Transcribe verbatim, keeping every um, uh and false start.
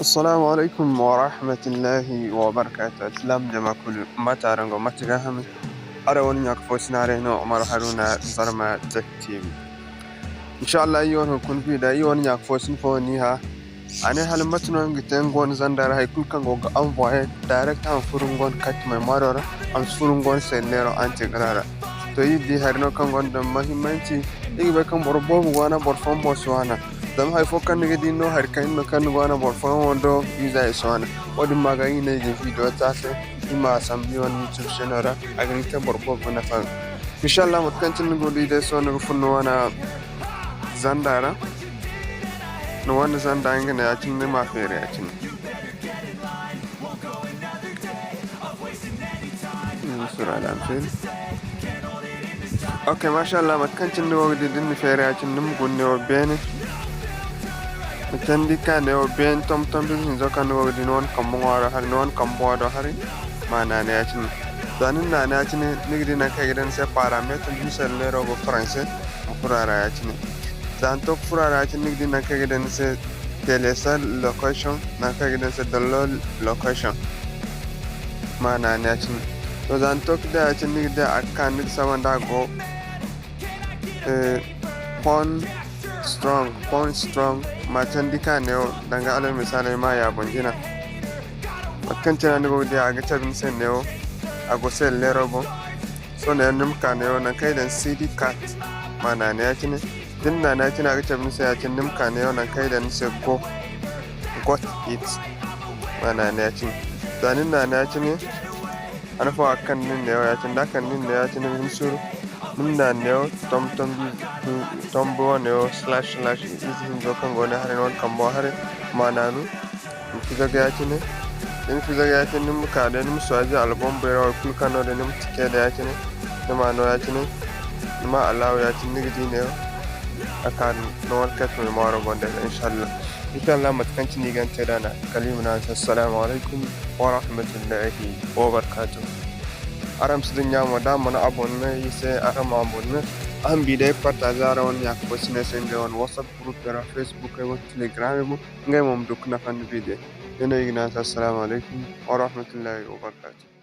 Assalamu alaikum wa rahmatullahi wa barakatuh. Islam jama kulu, mate araŋ go, mate ga hame? Araŋ wane ɲa ka fo sinaray no, Umaru Haruna, Zarma Tech T V. Insha Allah, iri wane hunkuna bi da, iri wane ɲa ka fo sin fo ni ha. A ne hala mate no nga ga te nga wane zanda ra, hay kulu kaŋ go ga envoyer direct a ma furo nga wane carte mémoire ra, a ma si furo nga wane cellulaire intégré ra. To, iri di hari no kaŋ gonda muhimmanci, iri ga bay kaŋ boro boobo go a no, boro fooyaŋ mo si waana. Zama hari fo kaŋ ni ga di no, hari kaŋ hinne kaŋ ni go a no, boro fooyaŋ wo do, ize i si waana. Wo-din ma ga iri ne iri ga video te a se, iri ma a sambu iri wane YouTube channel ra, a ga hin ga te boro boobo nafa. Insha Allah, mate kaŋ cine ni go ga di day, sohõ ni ga furo ni wane zanda ra. Ni wane zanda nga ne ya-cine, ni ma feeri ya-cine. Ok, masha Allah, mate kaŋ cine ni go ga di, da ni na feeri ya-cine, ni ma guna neewo beene. Ma candi ka neewo beene, tomtom ize hinzo kaŋ ni go ga di, ni wane kambo ŋwaaro hari, ni wane kambo do hari, ma naana ya-cine. Za ni na naana ya-cine, ni ga di nangu kaŋ i ga daŋ ni se paramètre, da ni se leero go français, ma furo a ra ya-cine. Za ni to ka furo a ra ya-cine, ni ga di nangu kaŋ i ga daŋ ni se télécharge location, nangu kaŋ i ga daŋ ni se download location. Ma naana ya-cine. To, za ni to ka di ya-cine, ni ga di a ga ka ni ga saba nda a go, eh, phone strong, phone strong, ma candi ka neewo, danga alal misaali, ma ya boŋ jina. Mate kaŋ cine ni go ga di, a ga cabe ni se neewo, a go se leero boŋ. Sohõ neewo ni ma ka neewo nangu kaŋ i daŋ C D card, ma naana ya-cine. Da ni naana ya-cine, a ga cabe ni se ya-cine, ni ma ka neewo nangu kaŋ i daŋ ni se go, got it, ma naana ya-cine. Za ni naana ya-cine, a na fo a ga kande ni neewo ya-cine, da a kande ni neewo ya-cine, ni ma hin suuru, ni ma naana neewo, tomtom, tombo neewo, slash, slash, ize hinzo kaŋ go ne haray, ni wane kambo haray, ma naanu. Ni ma fizaga ya-cine. Da ni fizaga ya-cine, ni ma ka day, ni ma choisir album beero wo kulu kaŋ no day, ni ma tike day ya-cine. Ni ma no ya-cine. Ni ma allow ya-cine, ni ga di neewo. A ka ni wane carte mémoire gonda, inshallah. Inshallah, mate kaŋ cine i ga ni te da na. Kala i ma ne araŋ se, assalamu alaikum wa rahmatullahi wa barakatuh. Araŋ ma si dinya mo, da araŋ mana abonné i se, araŋ ma abonné. Araŋ ma bi day partager araŋ wane ɲa ka fo sine se ngey wane WhatsApp group ra, Facebook, ay wane Telegram, ay wane. Ngey mo ma du ka nafa nda video. Iri no iri ga ne araŋ se, assalamu alaikum wa rahmatullahi wa barakatuh.